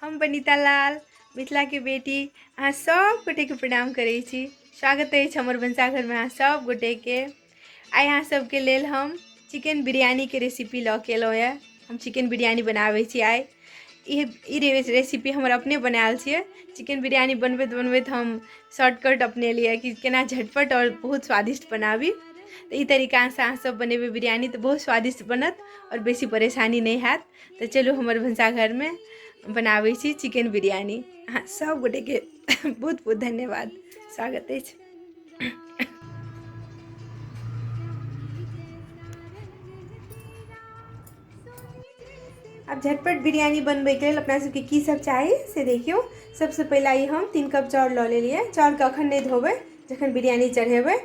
हम बनीता लाल मिथिला के बेटी अहाँ सब गोटे के प्रणाम करै छी। स्वागत अछि हमर भनसाघरमे अहाँ सब गोटे के। आइ अहाँ सबके लेल हम चिकन बिरयानी के रेसिपी लऽ के एलहुँ यऽ। हम चिकन बिरयानी बनाबै छी आइ। ई रेसिपी हमर अपने बनायल छियै। चिकन बिरयानी बनबैत बनबैत हम शॉर्टकट अपनेलियै कि केना झटपट आओर बहुत स्वादिष्ट बनाबी। तऽ ई तरीकासँ अहाँ सब बनेबै बिरयानी तऽ बहुत स्वादिष्ट बनत आओर बेसी परेशानी नहि हैत। तऽ चलू हमर भनसाघरमे बनाबै छी चिकन बिरयानी। अहाँ सब गोटेके बहुत बहुत धन्यवाद, स्वागत अछि। आब झटपट बिरयानी बनबैके लेल अपना सबके की सब चाही से देखियौ। सबसँ पहिला ई हम 3 कप चाउर लऽ लेलियै। चाउरके अखन नहि धोबै, जखन बिरयानी चढ़ेबै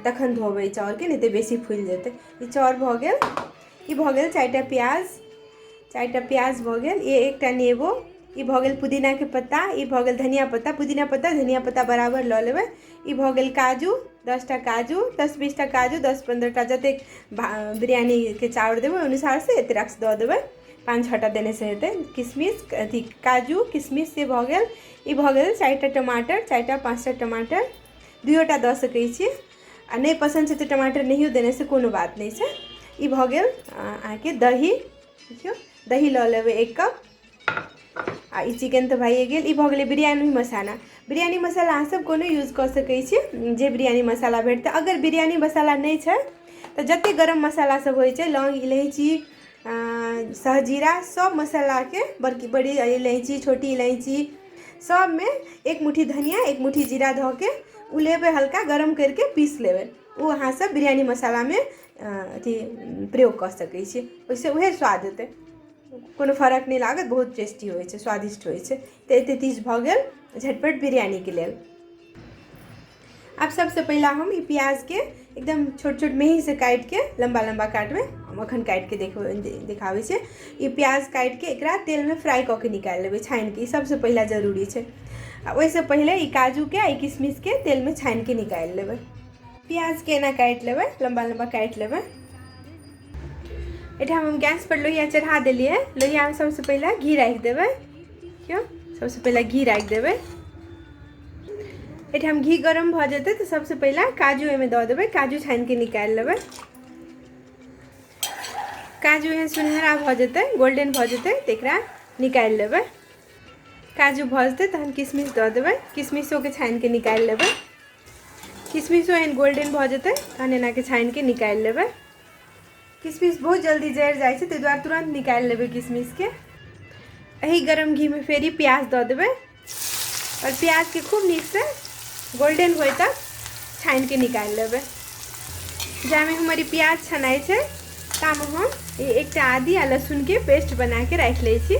तखन धोबै चाउरके, नहि तऽ बेसी फुलि जेतै। ई चाउर भऽ गेल। ई भऽ गेल 4टा प्याज, 4टा प्याज भऽ गेल। ई 1टा नेबो, ई भऽ गेल पुदीनाके पत्ता, ई भऽ गेल धनिया पत्ता। पुदीना पत्ता धनिया पत्ता बराबर लऽ लेबै। ई भऽ गेल काजू, 10टा काजू, 10-20टा काजू, 10-15टा जतेक बिरयानीके चाउर देबै ओहि अनुसारसँ एते रास दऽ देबै। 5-6टा देनेसँ हेतै। किशमिश अथी काजू किशमिश से भऽ गेल। ई भऽ गेल 4टा टमाटर, 4टा-5टा टमाटर, 2टा दऽ सकै छी। आ नहि पसन्द छै तऽ टमाटर नहियो देनेसँ कोनो बात नहि छै। ई भऽ गेल अहाँके दही। देखियौ दही लऽ लेबै 1 कप। आ ई चिकन तऽ भइए गेल। ई भऽ गेलै बिरयानी मसाला। बिरयानी मसाला अहाँ सब कोनो यूज कऽ सकै छी, जे बिरयानी मसाला भेटतै। अगर बिरयानी मसाला नहि छै तऽ जतेक गरम मसाला सब होइ छै, लौंग इलायची सहजीरा, सब मसालाके बड़की बड़ी इलायची छोटी इलायची सबमे 1 मुट्ठी धनिया 1 मुट्ठी जीरा धऽ के ओ लेबै, हल्का गरम करिके पीस लेबै। ओ अहाँ सब बिरयानी मसालामे अथी प्रयोग कऽ सकै छी, ओहिसँ उएह स्वाद एतै, कोनो फरक नहि लागत। बहुत टेस्टी होइ छै, स्वादिष्ट होइ छै। तऽ एते चीज भऽ गेल झटपट बिरयानीके लेल। आब सबसँ पहिला हम ई प्याजके एकदम छोट छोट मेहीसँ काटिके लम्बा लम्बा काटबै। हम अखन काटिके देखाबै छियै। ई प्याज काटिके एकरा तेलमे फ्राइ कऽ के निकालि लेबै छानिके। ई सबसँ पहिला जरूरी छै। आ ओहिसँ पहिले ई काजूके आ ई किशमिशके तेलमे छानिके निकालि लेबै। प्याजके एना काटि लेबै, लम्बा लम्बा काटि लेबै। एहिठाम हम गैस पर लोहिया चढ़ा देलियै। लोहियामे सबसँ पहिले घी राखि देबै। देखियौ सबसँ पहिले घी राखि देबै। एहिठाम घी गरम भऽ जेतै तऽ सबसँ पहिले काजू एहिमे दऽ देबै। काजू छानिके निकालि लेबै। काजू एहन सुनहरा भऽ जेतै, गोल्डन भऽ जेतै तऽ एकरा निकालि लेबै। काजू भऽ जेतै तहन किशमिश दऽ देबै। किशमिशोके छानिके निकालि लेबै। किशमिशो एहन गोल्डन भऽ जेतै तहन एनाके छानिके निकालि लेबै। किशमिश बहुत जल्दी जरि जाइ छै, ताहि दुआरे तुरन्त निकालि लेबै किशमिशके। एहि गरम घीमे फेर ई प्याज दऽ देबै आओर प्याजके खूब नीकसँ गोल्डन होइ तक छानिके निकालि लेबै। जामे हमर ई प्याज छनाइ छै तामे हम ई 1टा आदी आ लहसुनके पेस्ट बनाके राखि लै छी।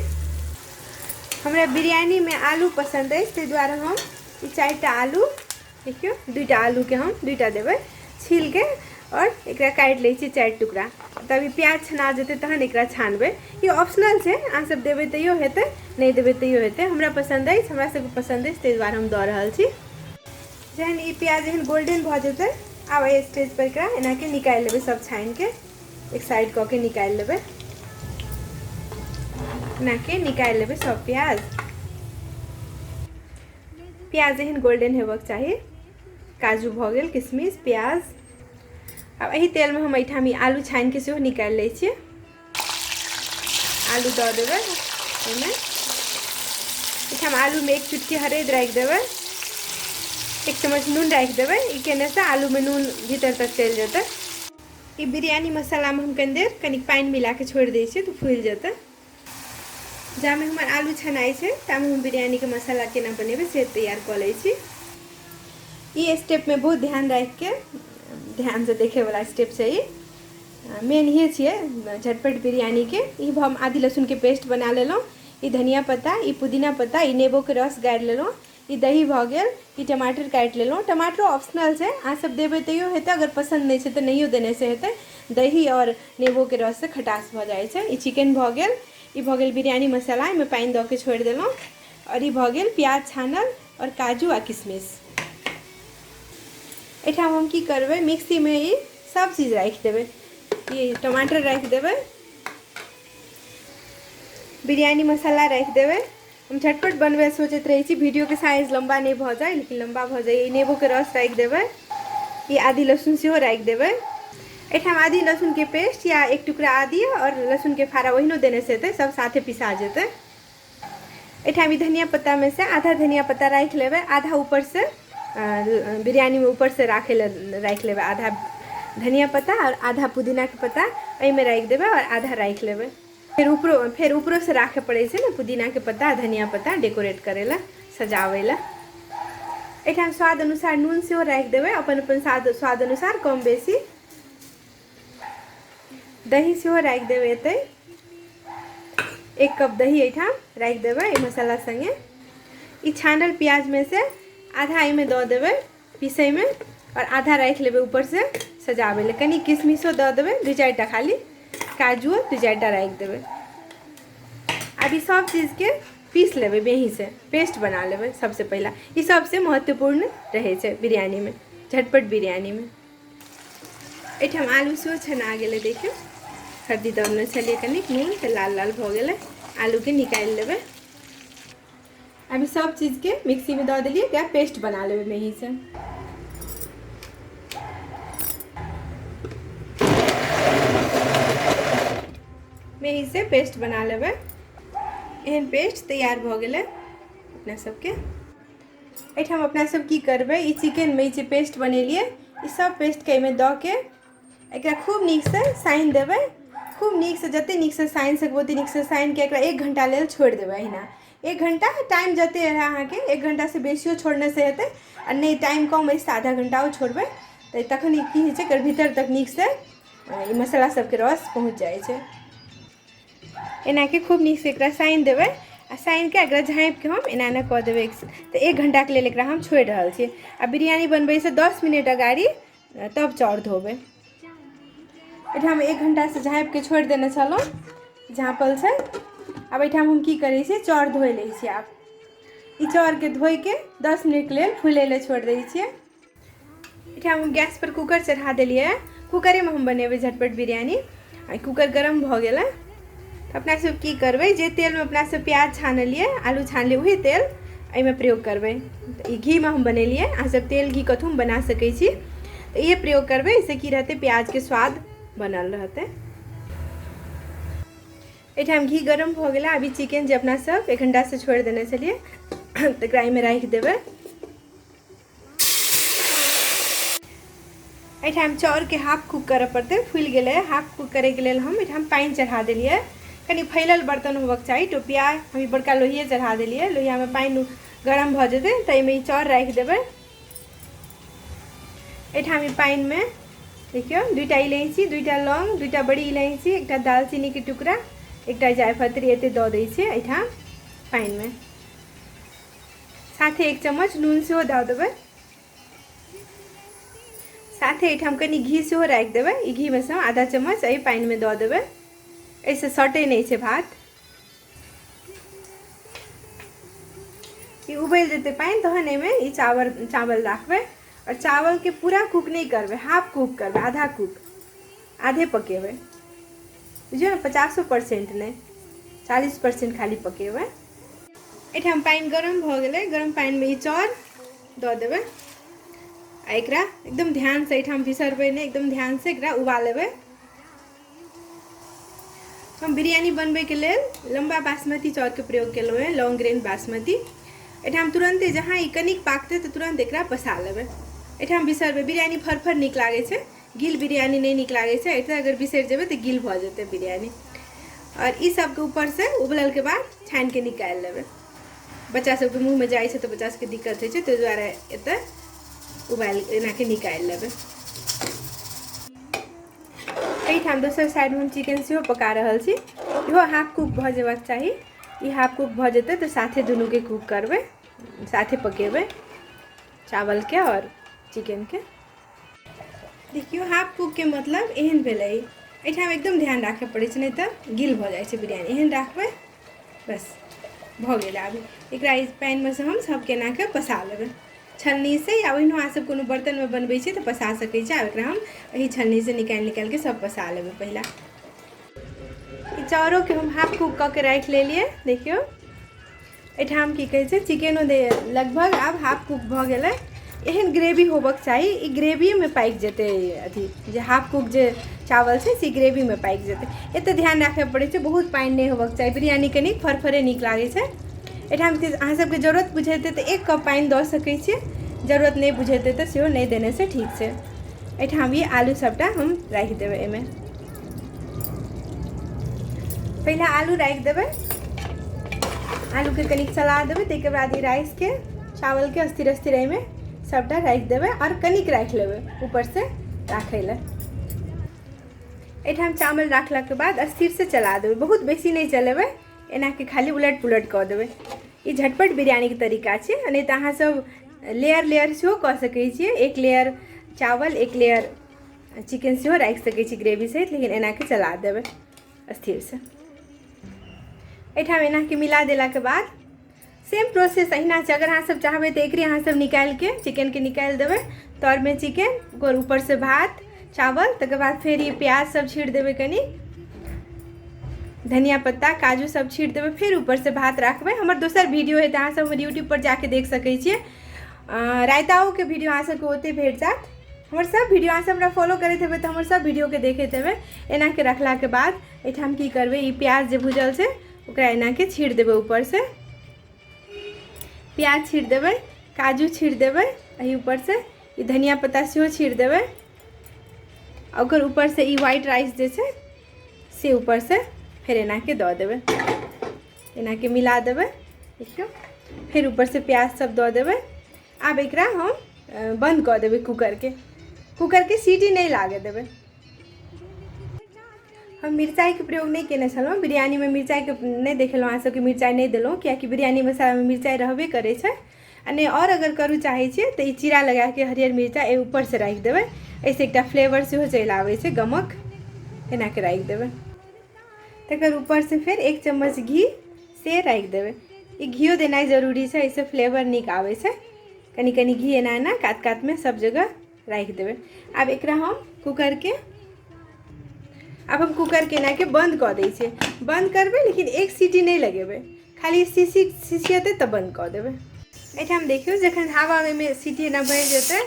हमरा बिरयानीमे आलू पसन्द अछि, ताहि दुआरे हम ई 4टा आलू, देखियौ 2टा आलूके हम 2टा देबै छीलके और एकरा काटि लै छियै 4 टुकड़ा। तब ई प्याज छना जेतै तहन एकरा छानबै। ई ऑप्शनल छै, अहाँ सब देबै तैयो हेतै, नहि देबै तैयो हेतै। हमरा पसन्द अछि, हमरा सबके पसन्द अछि, ताहि दुआरे हम दऽ रहल छी। जहन ई प्याज एहन गोल्डन भऽ जेतै, आब एहि स्टेज पर एकरा एनाके निकालि लेबै, सब छानिके एक साइड कऽ के निकालि लेबै। एनाके निकालि लेबै सब प्याज। प्याज एहन गोल्डन हेबाक चाही। काजू भऽ गेल, किशमिश, प्याज। आब एहि तेलमे हम एहिठाम ई आलू छानिके सेहो निकालि लै छियै। आलू दऽ देबै एहिमे। एहिठाम आलूमे 1 चुटकी हरदि राखि देबै, 1 चम्मच नून राखि देबै। ई केनेसँ आलूमे नून भीतर तक चलि जेतै। ई बिरयानी मसालामे हम कनि देर कनिक पानि मिलाके छोड़ि दै छियै तऽ फुलि जेतै। जामे हमर आलू छनाइ छै तामे हम बिरयानीके मसाला केना बनेबै से तैयार कऽ लै छी। ई स्टेपमे बहुत ध्यान राखिके ध्यानसँ देखैवला स्टेप छै ई। मेन इहे छियै झटपट बिरयानीके। ई हम आदि लहसुनके पेस्ट बना लेलहुँ, ई धनिया पत्ता, ई पुदीना पत्ता, ई नेबोके रस गाड़ि लेलहुँ, ई दही भऽ गेल, ई टमाटर काटि लेलहुँ। टमाटरो ऑप्शनल छै, अहाँ सब देबै तैयो हेतै, अगर पसन्द नहि छै तऽ नहियो देने से हेतै। दही आओर नेबोके रससँ खटास भऽ जाइ छै। ई चिकन भऽ गेल, ई भऽ गेल बिरयानी मसाला, एहिमे पानि दऽ के छोड़ि देलहुँ। आओर ई भऽ गेल प्याज छानल आओर काजू आ किशमिश। एहिठाम हम की करबै, मिक्सीमे ई सब चीज राखि देबै। ई टमाटर राखि देबै, बिरयानी मसाला राखि देबै, हम झटपट बनबै सोचैत रहै छी वीडियोके साइज लम्बा नहि भऽ जाय, लेकिन लम्बा भऽ जाइए। नेबोके रस राखि देबै, ई आदि लहसुन सेहो राखि देबै। एहिठाम आदि लहसुनके पेस्ट या एक टुकड़ा आदि आओर लहसुनके फाड़ा ओहिनो देने से हेतै, सब साथे पिसा जेतै। एहिठाम ई धनिया पत्तामे से आधा धनिया पत्ता राखि लेबै, आधा ऊपरसँ बिरयानीमे ऊपरसँ राखै लए राखि लेबै। आधा धनिया पत्ता आओर आधा पुदीनाके पत्ता एहिमे राखि देबै आओर आधा राखि लेबै। फेर ऊपरोसँ राखै पड़ै छै ने पुदीनाके पत्ता, धनिया पत्ता डेकोरेट करै लए, सजाबै लए। एहिठाम स्वाद अनुसार नून सेहो राखि देबै, अपन अपन स्वाद अनुसार कम बेसी। दही सेहो राखि देबै एतै, 1 कप दही एहिठाम राखि देबै एहि मसाला सङ्गे। ई छानल प्याजमे से आधा एहिमे दऽ देबै पीसैमे आओर आधा राखि लेबै ऊपरसँ सजाबै लए। कनि किशमिशो दऽ देबै, 2-4 टा, खाली काजुओ 2-4 टा राखि देबै। आब ई सब चीजके पीस लेबै, मेहीसँ पेस्ट बना लेबै। सबसँ पहिला ई सबसँ महत्वपूर्ण रहै छै बिरयानीमे, झटपट बिरयानीमे। एहिठाम आलू सेहो छना गेलै, देखियौ हरदी दऽ देने छलियै कनिक नून, तऽ लाल लाल भऽ गेलै। आलूके निकालि लेबै। अभी सब चीजके मिक्सीमे दऽ देलियै, एकरा पेस्ट बना लेबै मेहीसँ। मेहीसँ पेस्ट बना लेबै। एहन पेस्ट तैयार भऽ गेलै अपना सबके। एहिठाम अपना सब की करबै, ई चिकनमे जे पेस्ट बनेलियै ई सब पेस्टके एहिमे दऽ के एकरा खूब नीकसँ सानि देबै। खूब नीकसँ, जतेक नीकसँ सानि सकबै ओतेक नीकसँ सानिके एकरा 1 घण्टा लेल छोड़ि देबै अहिना। 1 घण्टा टाइम जतेक रहए अहाँके, 1 घण्टासँ बेसियो छोड़नेसँ हेतै, आ नहि टाइम कम अछि तऽ आधा घण्टाओ छोड़बै तऽ तखन ई की होइ छै, एकर भीतर तक नीकसँ ई मसाला सबके रस पहुँच जाइ छै। एनाके खूब नीकसँ एकरा सानि देबै आ सानिके एकरा झाँपिके हम एना एना कऽ देबै। तऽ 1 घण्टाके लेल एकरा हम छोड़ि रहल छियै। आ बिरयानी बनबैसँ 10 मिनट अगाड़ी तब चाउर धोबै। एहिठाम 1 घण्टासँ झाँपिके छोड़ि देने छलहुँ, झाँपल छै। आब एहिठाम हम की करै छियै, चाउर धोइ लै छियै। आब ई चाउरके धोइके 10 मिनटके लेल फुलै लए छोड़ि दै छियै। एहिठाम हम गैसपर कूकर चढ़ा देलियै, कूकरेमे हम बनेबै झटपट बिरयानी। आ कूकर गरम भऽ गेलै तऽ अपना सब की करबै, जे तेलमे अपना सब प्याज छानलियै, आलू छानलियै, वही तेल एहिमे प्रयोग करबै। ई घीमे हम बनेलियै, अहाँ सब तेल घी कथूमे बना सकै छी। तऽ इहे प्रयोग करबै, एहिसँ की रहतै, प्याजके स्वाद बनल रहतै। एहिठाम घी गरम भऽ गेलै। अभी चिकन जे अपना सब 1 घण्टासँ छोड़ि देने छलियै तकरा एहिमे राखि देबै। एहिठाम चाउरके हाफ कुक करऽ पड़तै, फुलि गेलै। हाफ कुक करैके लेल हम एहिठाम पानि चढ़ा देलियै। कनि फैलल बर्तन होबक चाही, टोपिया, हम ई बड़का लोहिए चढ़ा देलियै। लोहियामे पानि गरम भऽ जेतै तऽ एहिमे ई चाउर राखि देबै। एहिठाम ई पानिमे देखियौ 2टा इलायची, 2टा लौंग, 2टा बड़ी इलायची, 1टा दालचीनीके टुकड़ा, 1टा जायफत्री एते दऽ दै छियै एहिठाम पानिमे। साथे 1 चम्मच नून सेहो दऽ देबै। साथे एहिठाम कनि घी सेहो राखि देबै। ई घीमे सँ आधा चम्मच एहि पानिमे दऽ देबै, एहिसँ सटै नहि छै भात। ई उबलि जेतै पानि तहन एहिमे ई चावल राखबै। आओर चावलके पूरा कुक नहि करबै, हाफ कुक करबै, आधा कुक, आधे पकेबै, बुझियौ ने 50% नहि, 40% खाली पकेबै। एहिठाम पानि गरम भऽ गेलै। गरम पानिमे ई चाउर दऽ देबै आ एकरा एकदम ध्यानसँ एहिठाम बिसरबै नहि, एकदम ध्यानसँ एकरा उबालेबै। हम बिरयानी बनबैके लेल लम्बा बासमती चाउरके प्रयोग केलहुँ हेँ, लॉन्ग ग्रेन बासमती। एहिठाम तुरन्ते जहाँ ई कनिक पाकतै तऽ तुरन्त एकरा पसा लेबै। एहिठाम बिसरबै, बिरयानी फरफर नीक लागै छै, गील बिरयानी नहि नीक लागै छै। एतऽ अगर बिसरि जेबै तऽ गील भऽ जेतै बिरयानी। आओर ई सबके ऊपरसँ उबललके बाद छानिके निकालि लेबै। बच्चा सबके मुँहमे जाइ छै तऽ बच्चा सबके दिक्कत होइ छै, ताहि दुआरे एतऽ उबालि एनाके निकालि लेबै। एहिठाम दोसर साइडमे हम चिकन सेहो पका रहल छी। इहो हाफ कुक भऽ जेबाक चाही। ई हाफ कुक भऽ जेतै तऽ साथे दुनूके कुक करबै, साथे पकेबै चावलके आओर चिकनके। देखियौ हाफ कुकके मतलब एहन भेलै। एहिठाम एकदम ध्यान राखय पड़ै छै, नहि तऽ गील भऽ जाइ छै बिरयानी। एहन राखबै, बस भऽ गेल। आब एकरा ई पानिमे सँ हम सबके एनाके पसा लेबै छलनीसँ, या ओहिनो अहाँ सब कोनो बर्तनमे बनबै छियै तऽ पसा सकै छी। आब एकरा हम एहि छलनीसँ निकालि निकालिके सब पसा लेबै। पहिला ई चाउरोके हम हाफ कुक कऽ के राखि लेलियै। देखियौ एहिठाम की कहै छै, चिकेनो दे लगभग आब हाफ कुक भऽ गेलै। एहन ग्रेवी होबक चाही, ई ग्रेवीमे पाकि जेतै। अथी जे हाफ कुक जे चावल छै से ग्रेवीमे पाकि जेतै। एतेक ध्यान राखय पड़ै छै, बहुत पानि नहि होबक चाही। बिरयानी कनि फरफरे नीक लागै छै। एहिठाम अहाँ सबके जरूरत बुझेतै तऽ 1 कप पानि दऽ सकै छियै, जरूरत नहि बुझेतै तऽ सेहो नहि देने से ठीक छै। एहिठाम ई आलू सबटा हम राखि देबै। एहिमे पहिले आलू राखि देबै, आलूके कनिक चला देबै, ताहिके बाद ई राइसके चावलके अस्थिर अस्थिर एहिमे सबटा राखि देबै आओर कनिक राखि लेबै ऊपरसँ राखै लए। एहिठाम चावल राखलाके बाद अस्थिरसँ चला देबै, बहुत बेसी नहि चलेबै, एनाके खाली उलट पुलट कऽ देबै। ई झटपट बिरयानीके तरीका छै, नहि तऽ अहाँ सब लेयर लेयर सेहो कऽ सकै छियै। 1 लेयर चावल, 1 लेयर चिकन सेहो राखि सकै छी ग्रेवी सहित, लेकिन एनाके चला देबै स्थिरसँ। एहिठाम एनाके मिला देलाके बाद सेम प्रोसेस अहिना छै। अगर अहाँ सब चाहबै तऽ एकरे अहाँ सब निकालिके चिकनके निकालि देबै, तरमे चिकन, ओकर ऊपरसँ भात चावल, तकर बाद फेर ई प्याज सब छीट देबै, कनि धनिया पत्ता काजू सब छीट देबै, फेर ऊपरसँ भात राखबै। हमर दोसर वीडियो हेतै, अहाँ सब हमर यूट्यूबपर जाके देख सकै छियै। रायताओके वीडियो अहाँ सबके ओतहि भेट जायत। हमर सब वीडियो अहाँ सब हमरा फॉलो करैत हेबै तऽ हमर सब वीडियोके देखैत हेबै। एनाके रखलाके बाद एहिठाम की करबै, ई प्याज जे भुजल छै ओकरा एनाके छीट देबै, ऊपरसँ प्याज छीट देबै, काजू छीट देबै, एहि ऊपरसँ ई धनिया पत्ता सेहो छीट देबै, आ ओकर ऊपरसँ ई व्हाइट राइस जे छै से ऊपरसँ फेर एनाके दऽ देबै, एनाके मिला देबै। देखियौ, फेर ऊपरसँ प्याज सब दऽ देबै। आब एकरा हम बन्द कऽ देबै कूकरके, कूकरके सीटी नहि लागऽ देबै। हम मिरचाइके प्रयोग नहि केने छलहुँ बिरयानीमे, मिरचाइके नहि देखेलहुँ अहाँ सबके, मिरचाइ नहि देलहुँ कियाकि बिरयानी मसालामे मिरचाइ रहबे करै छै। आ नहि आओर अगर करू चाहै छियै तऽ ई चीरा लगाके हरियर मिरचाइ एहि ऊपरसँ राखि देबै, एहिसँ एकटा फ्लेवर सेहो चलि आबै छै, गमक। एनाके राखि देबै, तकर ऊपरसँ फेर 1 चम्मच घी से राखि देबै। ई घियो देनाइ जरूरी छै, एहिसँ फ्लेवर नीक आबै छै। कनि कनि घी एना एना कात कातमे सब जगह राखि देबै। आब एकरा हम कूकरके, आब हम कूकरके एनाके बन्द कऽ दै छियै। बन्द करबै लेकिन 1 सीटी नहि लगेबै, खाली सीसी सिसियेतै तऽ बन्द कऽ देबै। एहिठाम देखियौ, जखन हवा ओहिमे सीटी एना भरि जेतै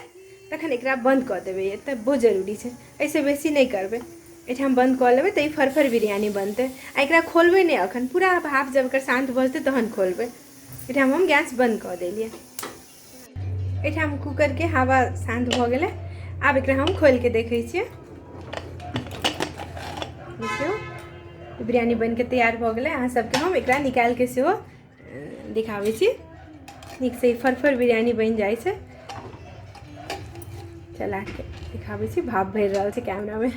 तखन एकरा बन्द कऽ देबै। एतऽ बहुत जरूरी छै, एहिसँ बेसी नहि करबै। एहिठाम बन्द कऽ लेबै तऽ ई फरफर बिरयानी बनतै। आ एकरा खोलबै नहि एखन, पूरा भाप जब एकर शान्त भऽ जेतै तहन खोलबै। एहिठाम हम गैस बन्द कऽ देलियै। एहिठाम कूकरके हवा शान्त भऽ गेलै। आब एकरा हम खोलिके देखै छियै। देखियौ, बिरयानी बनिके तैयार भऽ गेलै। अहाँ सबके हम एकरा निकालिके सेहो दिखाबै छी। नीकसँ ई फरफर बिरयानी बनि जाइ छै। चलाके दिखाबै छी, भाप भरि रहल छै कैमरामे।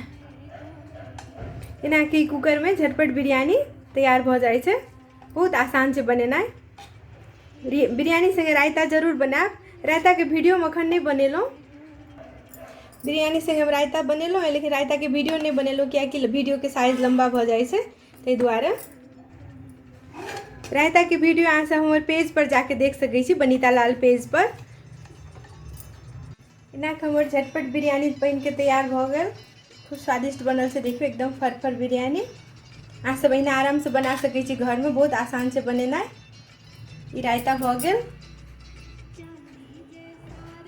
एनाकि कूकरमे झटपट बिरयानी तैयार भऽ जाइ छै। बहुत आसान छै बनेनाइ। बिरयानी सङ्गे रायता जरूर बनायब। रायताके वीडियो हम अखन नहि बनेलहुँ। बिरयानी सङ्गे हम रायता बनेलहुँ, लेकिन रायताके वीडियो नहि बनेलहुँ कियाकि वीडियोके साइज लम्बा भऽ जाइ छै, ताहि दुआरे। रायताके वीडियो अहाँ सब हमर पेज पर जाके देख सकै छी, बनीता लाल पेज पर। एना कऽ हमर झटपट बिरयानी बनिके तैयार भऽ गेल। खूब स्वादिष्ट बनल छै, देखियौ एकदम फरफर बिरयानी। अहाँ सब एहिना आरामसँ बना सकै छी घरमे, बहुत आसान छै बनेनाइ। ई रायता भऽ गेल।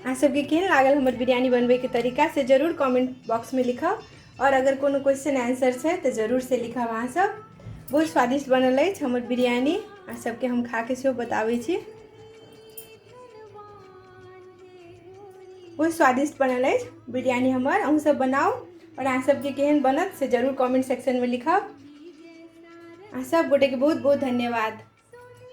अहाँ सबके केहन लागल हमर बिरयानी बनबैके तरीका से जरूर कमेंट बॉक्समे लिखब, आओर अगर कोनो क्वेश्चन आंसर छै तऽ जरूर से लिखब अहाँ सब। बहुत स्वादिष्ट बनल अछि हमर बिरयानी, अहाँ सबके हम खाके सेहो बताबै छी। बहुत स्वादिष्ट बनल अछि बिरयानी हमर। अहूँ सब बनाउ आओर अहाँ सबके केहन बनत से जरूर कमेंट सेक्शनमे लिखब। अहाँ सब गोटेके बहुत बहुत धन्यवाद।